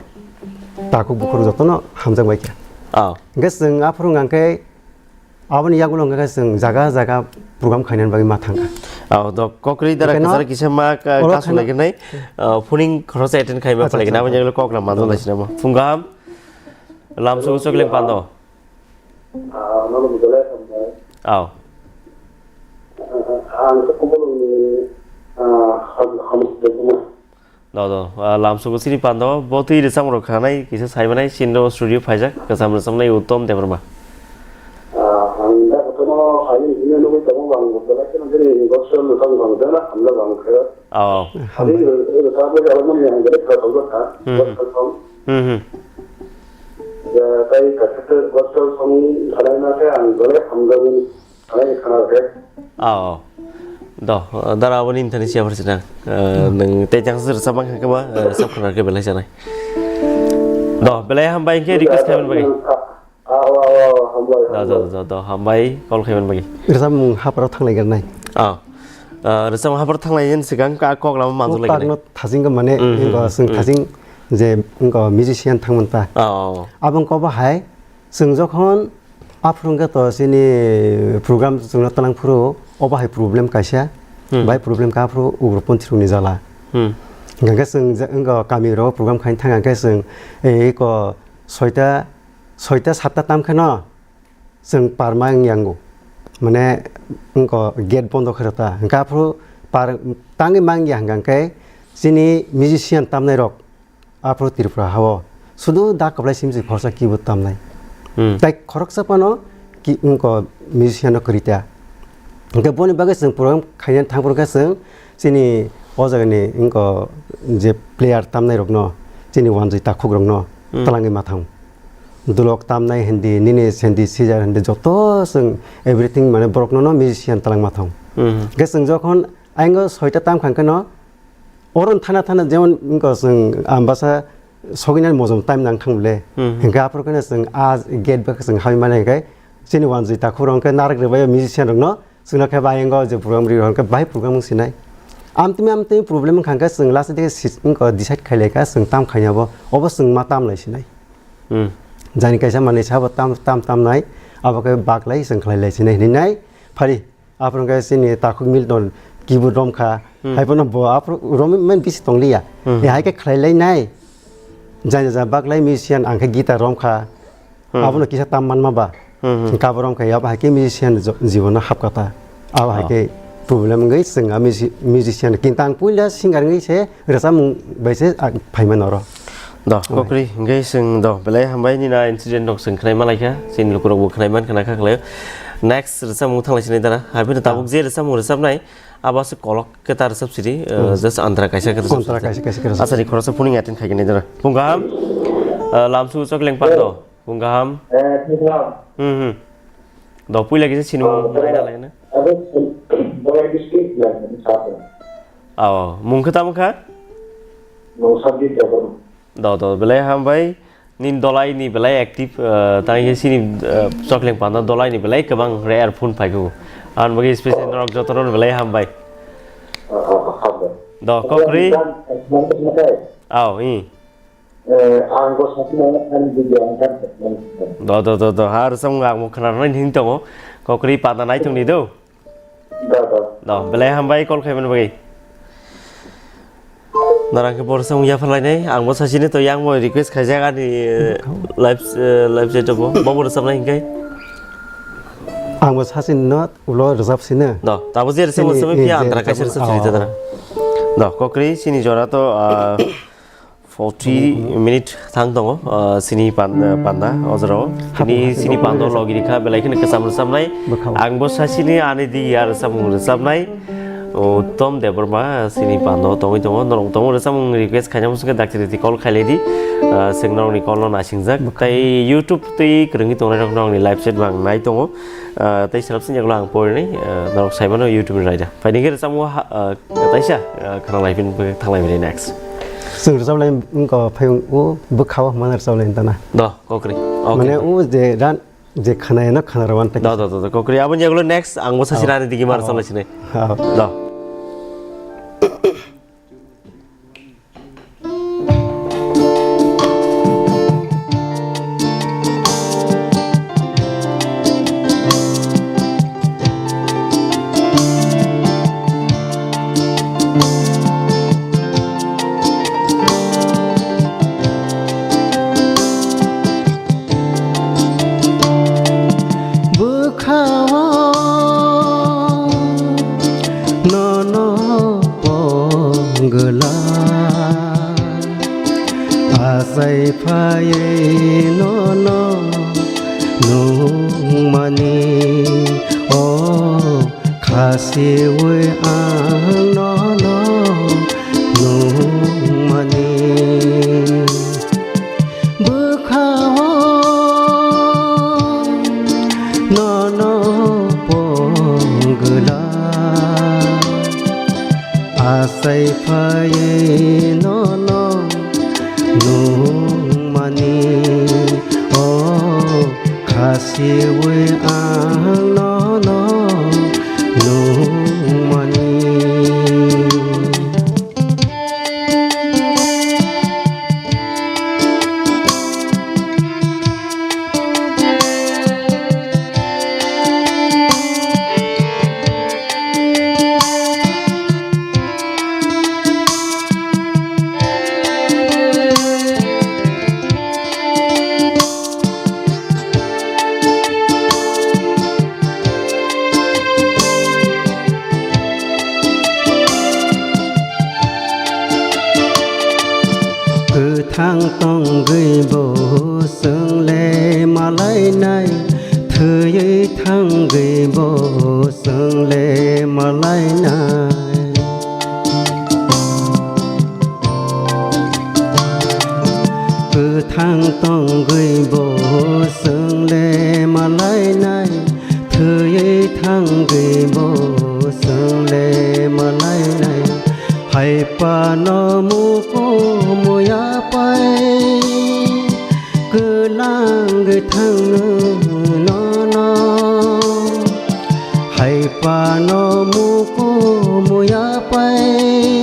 takhuk bukhuk jotono hamjak bai kha. Ah. Hwnkhe chwng aphuru hwnkha khe, Aboni yagulo hwnkha khe chwng jaga jaga program khainani bagwi ma thangkha. Oh, do, kokri dara Ekheno kwcharo kisa ma ka-, oro kasu kheno laigenai, uh, phuning khoroksa attend khaima Acha, phalaigenai, acha, aboni acha. Yagulo koklam manjak Acha. Laisina mo. Phung kaham, lamsugo chokling pando. Ah, nono bujale sambai. Oh. Ah, ang sa kubulungni, ah, ham, ham, Do, do, ah, lamsugo chini pando, bo twi rwchapmung rok khanai, kisa saimanai, chini studio phaijak, kwcham rwchapnai Uttom Debbarma. Ah, ang da kotono hai hwnwi nugwi tongo, ang bo belai kheno bini gospel rwchapmung bang jana, hamya bang khe. Oh. Ani rwchapmung jalai mani ang belai khe tongkha, Hmm. Gospel song. Hmm, hmm. Ya, tai kaisa gospel song khanai na khe ang belai hamjagwi. Hai, khana khe. Oh. Do, dara aboni inthani siya pharsi nang. Eh, nwng tei jang sir sabang khe ba, eh, sab khana khe belai sanai. Do, belai hambai khe request khaiman bagi. Ah, ah, ah, ah, hambai, Do, do, hambai. Do, do, do, hambai call khaiman bagi. Rwchapmung haparo thanglai gernai. Oh. Eh, rwchapmung haparo thanglai yen sigang ka kok lama manjul lai gernai. Kokno thajing mane, Hmm, hmm, wngkha chwng hmm. Thajing je wngkha musician thangman ta. Oh. Abang kobo hai, Chwng jokhon aphuru hwnkhe to chini program chwngno twlang phuru obo hai problem kaisa, Hmm. Bai problem kha phuru ugroponthi rokni jala. Hmm. Hwnkhe chwng je wngkha kami rok program khaina thang hwnkhe chwng, eh, eko soita, soita satta tam kheno chwng parma wngya wngo. Mane wngkha gate bondo khe rwta. Hwnkhe aphuru par tangwi mangya hwnkhe chini musician tamnai rok, Aphuru Tripura hao sudu da kwplai simsi khoroksa keyboard tamnai. Hmm. Tai khoroksa phano ki, wngkha musician no kwrwi ta. Hwnkhe boni bagwi chwng program khaina thangphuru khe chwng chini o jagani wngkha je player tamnai rokno, chini wanjwi takhuk rokno Hmm. twlangwi ma thang. Dulok tamnai hindi, nini hindi, sijar hindi, joto chwng everything mane borokno no musician twlang ma thang. Hmm. Hwnkhe chwng jokhon ayang o soita tam kha hwnkhe no, Oro thana thana jemon wngkha chwng Ambasa sogwinani mojom time nang thang le. Hmm. Hwnkhe aphuru kheno chwng a gate bai chwng habwi mani hwnkhe chini wanjwi takhuk rok hwnkhe narwk rwbaio musician rokno chwngno khe bai wngkha je program ri hwnkhe bai program wng sinai. Amtwini amtwini problem wngkha hwnkhe chwng last dike si-, wngkha decide khailai kha chwng tam khaina bo obo chwng ma tam lai sinai. Hmm. Jani kaisa manwi sabo tam tam tam nai abo khe baklai chwng khlai lai sinai hinwi nai phari. Aphuru khe chini takhuk Milton keyboard rom kha. Hmm. Hai phano bo aphuru rom man bisi tong liya. Hmm. E hai khe khlai lai nai. Jani ja baklai musician ang khe guitar rom kha. Hmm. Abono kisa tam man ma ba. Hmm, hmm. Kabo rom kha yabo hai khe musician jo-, jibono hap kha ta. Abo hai Oh. khe problem wngwi chwng a musi-, musician kintu ang puila singer wngwi se Rwchapmung bai se, ah, phaimani oro. Do, Oi. Kokri, hwnkhe chwng do, belai hambai nini a incident rok chwng khwnai malaikha, chini lukurokbo khwnai mankha nakha khlai. Next rwchapmung thanglai sinai dara. Haibini tabuk Ah. je rwchapmung rwchapnai, abo se kolok khe ta rwchap sidi, uh, Hmm. just andra kaisa khe rwchap Andra sidi. Kaisa kaisa khe rwchap Asani sidi. Khoroksa phuning attend khaikhe nai dara. Phung kaham, uh, lamsu chokling pando. Phung kaham. Eh, phung kaham. Hmm, hmm. Do, puila kisa sini Oh, mung naina laina. Abo, Bolai district na, sa. Oh, mung khe tamo kha? Mung sabjit jabon. Do, do, belai hambai. Nini dolai ni belai active, eh, tang khe sini, eh, chokling panda dolai ni belai kwbang rare phone phai kho. Ang bagwi special norok jotono belai hambai. Ah, ah, ah, hambai. Do, kokri. Ang, ang, ang, ang, ang, Aw, i. Eh, ang bo sakno ani video ang kan. Do, do, do, do. Har song ang mo khna roi ning tongo. Kokri pada nai tong ni do. Do, do. Do, belai hambai call khaiman bagwi. Narang khe bor song ya phalai nai. Ang bo sasini to yang bo request khaijak ani, eh, live, eh, live chat bo. Bo bor samnai hinkai. Ang bo sasini no ulo rwjap sini. Do, tabo je rwjap sini, sini eh, pia je andra kaisa rwjap sini aw. Tadara. Do, kokri sini jora to, ah, Forty minute thang tongo, ah, sini pan-, ah, panda o jorao. Tini sini panda logi rikha, belai kheno kwcham rwchapnai. Bwkhao. Ang bo sasini ani digi ar rwchapmung rwchapnai. Uttom Debbarma sini panda o tongwi tongo. Norok tongo rwchapmung request khaina muchungkhe dakti dakti call khailai di. Ah, chwng norokni call no naisingjak. Bwkhao. Tai YouTube twi kwrwngwi tongnai rok norokni live chat bo ang nai tongo. Ah, tei selap sini ang porinai, ah, norok saimano YouTube ni raida. Phaidi khe rwchapmung ha, ah, Taisa, ah, khwna lai phin, thang lai phin next. Chwng rwchap lai wngkha phai o bwkha o hwnmano rwchap lai tana. Do, kokri. Okay. Mane o je ran, je khwnaino khwna rwmani. Do, do, do, do, kokri. Aboni yagulo next, ang bo sasi rani digi mar rwchap lai sinai. Oh. Do. Bwkhao nono pogwla, achai phaiwi nono nungmani. O khasiwi ang nono nungmani. Bwkhao nono pogwla, achai phaiwi nono nungmani. O khasiwi ang nono nungmani. Kwthang tongwi bo chwng le malainai, thwiwi thangwi bo chwng le malainai. Kwthang tongwi bo chwng le malainai, thwiwi thangwi bo chwng le malainai. Hai phano muku muya pai, kwlang thang nono. Hai phano muku muya pai,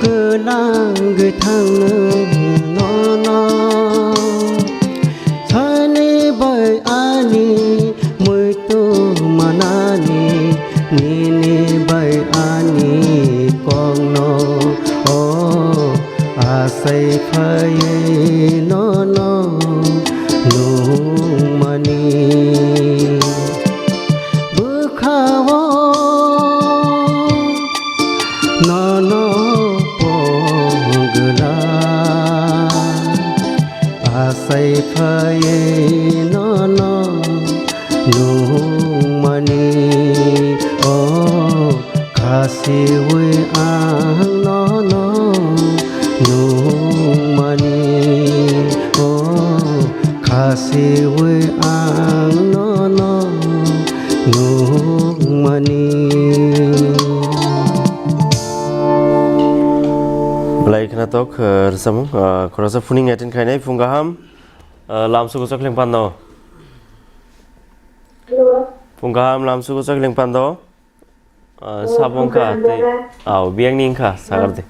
kwlang thang nono. Thani bai ani muitu manani, nini bai ani kokno o achai phaiwi nono nungmani. Bwkhao nono pogwla, achai phaiwi nono nungmani. O khasiwi ang nono nungmani. O khasiwi ang nono nungmani. Belai khwnathok, eh, rwchapmung, eh, khoroksa phuning attend khainai, phung kaham, eh, lamsugo chokling pando. Hello. Phung kaham lamsugo chokling pando. Ah, oh, sabo wngkha phung kaham tei. Dada. Aw, biyangni wngkha, sagar de.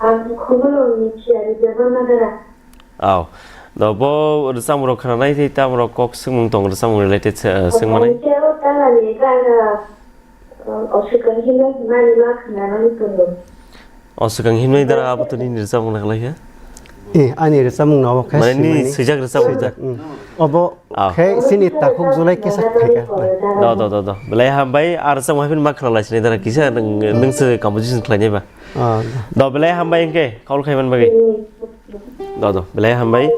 Ang Khumulwngni Khiyari Debbarma dada. Aw. Do bo rwchapmung rok khwnanai tei tamo rok kok swngmung tong rwchapmung related, eh, swngmani. Ang khe o Talani gana, eh, Oswkang himnai hwnmani ma khwnanani tongo. Oswkang himnai dara abo to nini rwchapmung naklaikha? Eh, ani rwchapmung no obo khe Mane nini swimani. Swijak rwchapmung da? Swijak, mm. Obo Ah. khe chini takhuk July kisa phaikha. Do, do, do, do. Belai hambai, ar rwchapmung hai phano ma khwnalai sini dara kisa nwng, nwng se composition khlainai ba. Ah, do. Do, belai hambai hwnkhe, call khaiman bagwi. Do, do, belai hambai.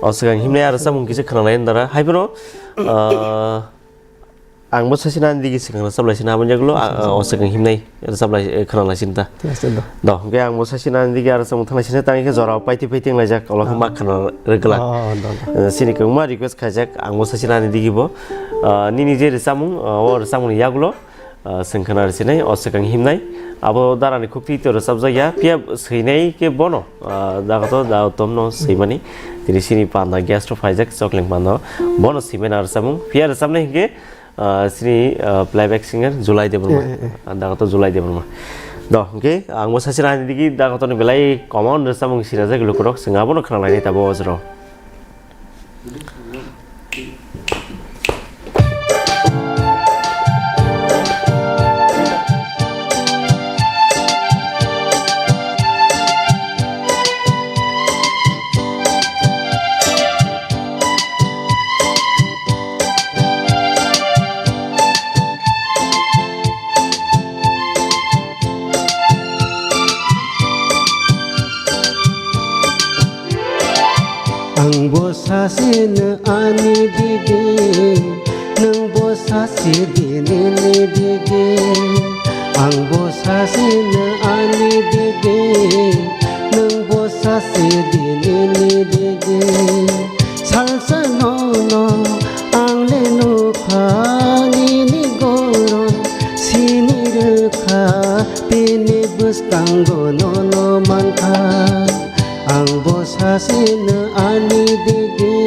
O swkang himnai ar rwchapmung kisa khwnalai dara. Hai phano, ah, Ang bo sasi nani digi swkang rwchap lai sina, aboni yagulo, a, a, o swkang himnai rwchap lai, eh, khwna lai sini ta. Thik ase do. Do, hwnkhe ang bo sasi nani digi aro chwng thang lai sini, tang khe jora paiti paiti wng laijak, ulo khe ma khwna rwgwlak. Oh, do, do. Eh, sini kwbangma request khaijak, ang bo sasi nani digi bo. Ah, nini je rwchapmung, ah, o rwchapmungni yagulo, ah, chwng khwna rw sinai, o swkang himnai. Abo darani khuktwi to rwchapjak ya, phiya swinai khe bono. Ah, dago to, da tomno swimani. Tini sini panda guest rok phaijak, Chokling panda. Bono swimani rwchapmung. Phiya rwchapnai hinkhe, ah, sini, ah, playback singer Julai Debbarma. Eh, eh, eh. Ah, dago to Julai Debbarma. Do, hwnkhe, ang bo sasi rani digi, dago to ni belai common rwchapmung sirajak lukurok, chwng abono khwnalainai tabo ojro. Ang bo sasi no ani digi, nwng bo sasi di nini digi. Ang bo sasi no ani digi, nwng bo sasi di nini digi. Salsa nono ang le nukha nini goron sini rwkha, tini bwskango nono mankha. Ang bo sasi no ani digi,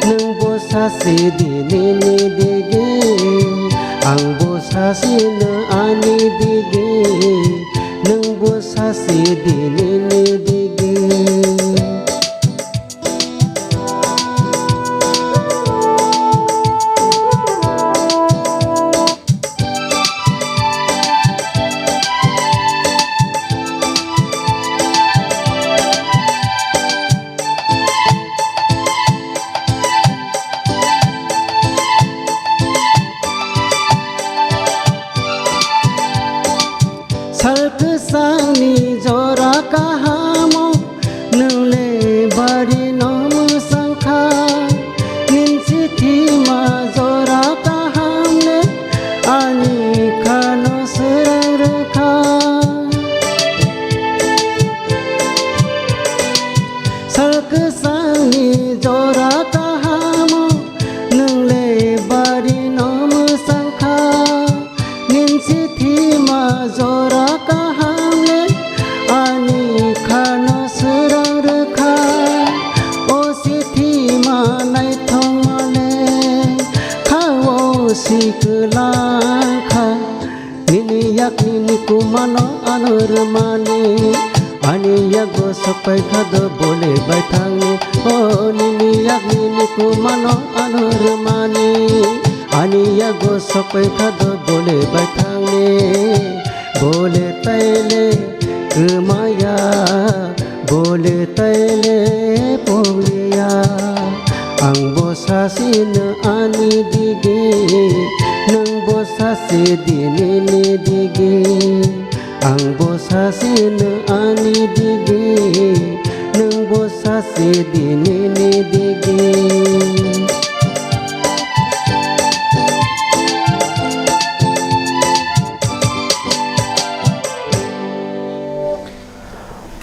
nwng bo sasi di nini digi. Ang bo sasi no ani digi, nwng bo sasi di nini digi. Sal kwchangni jora kahamo, nwng le bari no mwsang kha. Nini sithima jora kaham le, ani khano swrang rwkha. Sal kwchangni jora kahamo, nwng le bari no mwsang kha. Nini sithima jora kaham le, ani khano swrang rwkha. O sithima naithokma le, kha o sikla kha. Nini yak nini kumano ano rwmani, ani yago sokpai kha do bole bai thangni. O nini yak nini kumano ano rwmani, ani yago sokpai kha do bole bai thangni. Bole taile kwmaya, bole taile pogriya. Ang bo sasi no ani digi, nwng bo sasi di nini digi. Ang bo sasi no ani digi, nwng bo sasi di nini digi.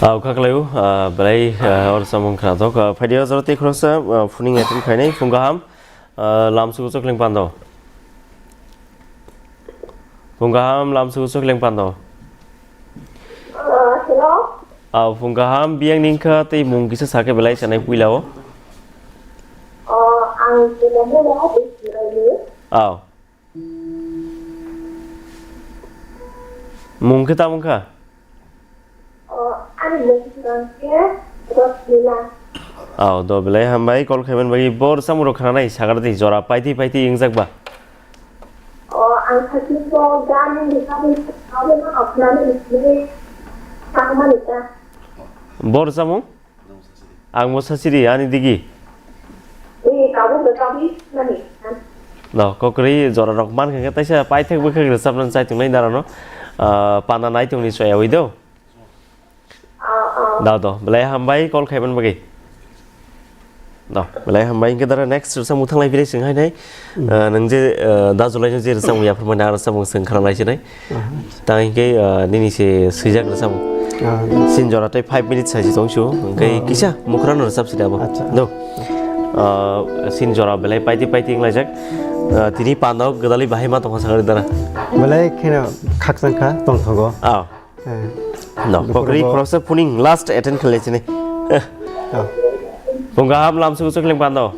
Ah, ukha khlaio, ah, belai, ah, or samung khnathok, ah, phaidi o jora tei khoroksa, ah, phuning attend khainai, phung kaham, ah, lamsuku chokling pando. Phung kaham, lamsuku chokling pando. Ah, hello? Ah, phung kaham, biyang ningkha tei mung kisa sakhe belai chanai puila o. Ah, ang Jilani. Aw. Mung khe tamo wngkha? O, ani mung khe Rosmila. Aw, do belai hambai call khaiman bagwi. Bor samung rok khna nai sagar di jora paiti paiti wngjak ba. O, ang thakni ko gani ni gani abo no khna nai ni tangmani ta. Bor samung? Ang bo sasiri ani digi. Ni kabu be kabi nani. No, kokri jora rok man khe taisa paithak bwkhak rwchapnani chai tongnai dara no. Ah, panda nai tongni soya wi do. Ah, ah. Da do, belai hambai call khaiban bagwi. Da, belai hambai, hingke dara next rwchapmung thanglai philai chwng hai nai. Hmm. Ah, nwng je, ah, da July no je rwchapmung yapharmani, ah, rwchapmung chwng khna lai sinai. Aha. Tang hingke, ah, nini se swijak rwchapmung. Ah. Sin jora tei five minutes hai se tong su, hingke, ah, kisa mukhra no rwchap sida bo. Acha. Do. Ah, sin jora belai paiti paiti wnglaijak. Ah, tini panda o gwdalwi bahai ma tongkha sakari dara. Belai kheno khakchang kha tongthogo. Ah. Eh, no, duphuru kokri bo khoroksa phuning last attend khlai chini. Oh. Phung kaham lam sugu chukling pando.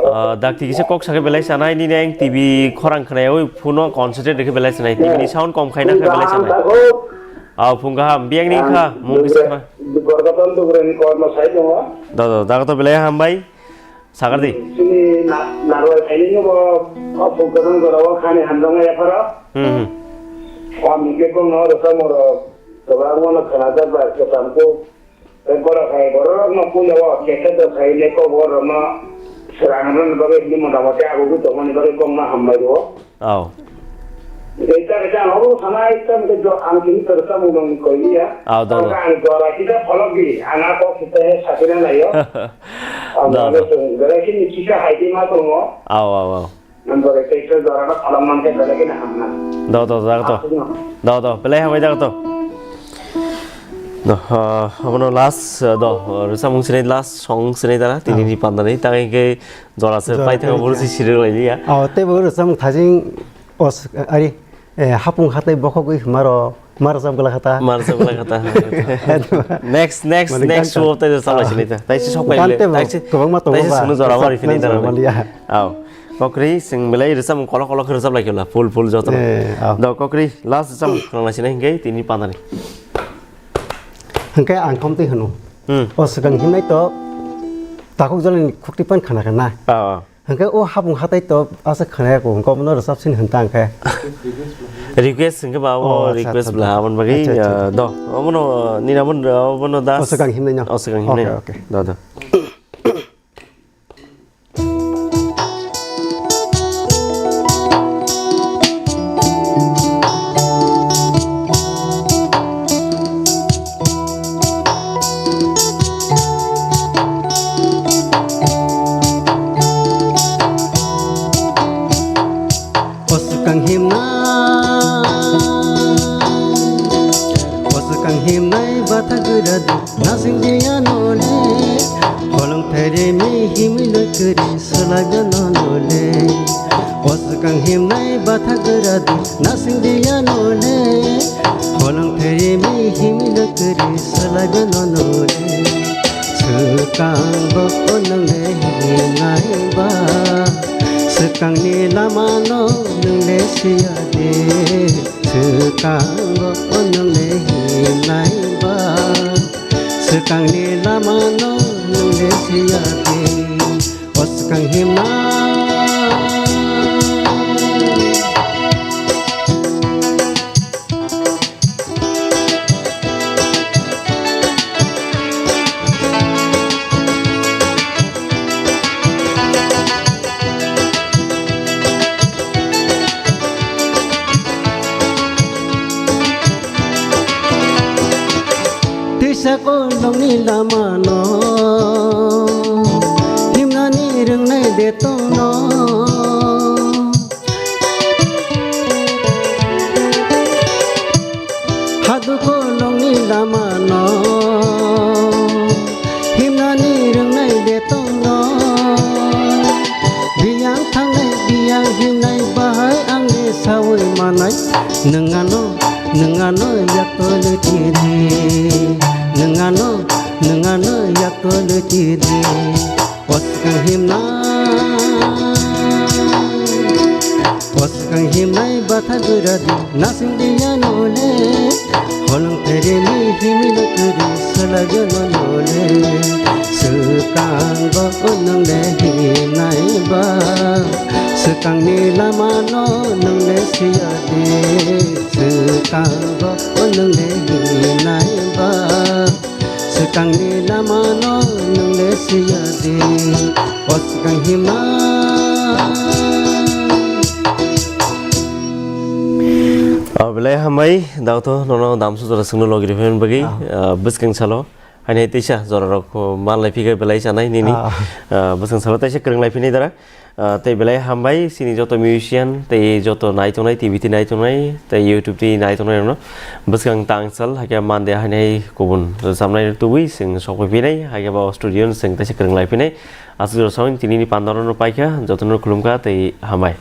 Ah, dakti kisa kok sakhe belai sanai nini ang T V khorang khnayawi phuno concentrate rikhe belai sanai. T V ni sound kom khaina khe belai sanai. Ah, phung kaham biyang ni kha mung bisa khna. Duphuru kotor duphuru ni kormo sai tongo. Do, do, dago to belai hambai. Sagardi. Chini na-, narwai khainino bo o phuk kwthang jorao khani hamjaknai yapharo. Hmm, hmm. O mikhe kongno rwchapmung rok kwbangmano khwnajak bai kwcham kuk. Tei borok hai bororokno puila o kekhe do khainai kokborokno swrangrwna bagwi hwnwi mota moti agugwi tongmani bagwi kongno hambai rwo. Aw. Tei ta kaisa ang obo sana ekta mungkin jo ang tini tersa mung dong koi ya. Aw, do, do. Ang jora kita pholok di, ang ako kita sakina layo. Ang do, do. Jora kini kita hai di ma tongo. Aw, aw, aw. Nang jora kita jora na pholok man ke jora kini hamna. Do, do, do, do. Asli no. Do, do. Belai hambai do, do. Do, ah, abono last, ah, do, ah, rwchapmung sinai last song sinai dara, tini ni pandani, tang hingke jora se pai thang boro si siri lai ya. Oh, tei bo rwchapmung thajing os, ari, eh, hapung hatai bokhok wi maro, maro chap gla khata. Maro chap gla khata. Next, next, next show tai chap lai sinai ta. Tai si sok pai le. Tai si kwbangma tongo tai si ba. Sunu jora mari fini dara. Aw. Kokri sing belai rwchapmung kolok kolok rwchap lai kela, full, full joto. Eh, aw. Do kokri last rwchapmung khwlai sinai hingke tini pandani. Hingke ang khom twi hwno. Hmm. O swkang himnai to takhuk jolani khukti pan khana khe na. Ah, ah. Hingke o hapung hatai to asa khana ya ko, hingke omono rwchap sin hwn ta hingke. Request hingke ba o. Oh, acha, request acha, bla acha. Abon bagwi, acha, acha, ah, acha. Do. Omono, ah, nina mon, ah, omono das. O swkang himnai no. O swkang himnai. Okay, okay. Do, do. O swkang himnai, o swkang himnai batha gwra di, nasing diya nole. Holong thairemi himwi loi kwrwi swlaiba nole. O swkang himnai batha gwra di, nasing diya nole. Holong thairemi himwi loi kwrwi swlaiba nole. Swkang bo nongle himnai ba, swkangni lamano nongle siya de. Swkango nwng le himnai ba, swkangni lamano nwng le siya de. O swkang himnai. Tisa kolongni lamano himnani rwngnai de tongno. Hadu kolongni lamano himnani rwngnai de tongno. Biyang thangnai, biyang himnai bahai angni sawi manai. Nwng ano, nwng ano yaktwlwi tidi. Nwng ano, nwng ano yaktwlwi tidi. O swkang himnai, o swkang himnai batha gwra di, nasing diya nole. Holong thairemi himwi loi kwrwi swlaiya nole. Swkango nwng le himnai ba, swkangni lamano nwng le siya de. Swkango nwng le himnai ba, Tangni lamano nwngle siya di, o swkang hima. Ah, belai hambai, daoto nono damsu jora sungno logiri phaimani bagwi, Ah. ah, bwskang salo, haini teisa jorarok, oh, manlai phika belai sanai nini, Ah. ah, bwskang salo teisa kwrwng lai phini dara. Ah, tei belai hambai, chini joto musician, tei joto naitongnai, T V twi naitongnai, tei YouTube twi naitongnai rokno. Bwskang tang sal, hakhe mande hainai kubun rwchapnai tubui, chwng sokphaiphinai, hakhe ba o studio no chwng teisa kwrwng laiphinai. Aswk jora sawi tinini pandarokno paikha, jotono khulumkha tei hambai.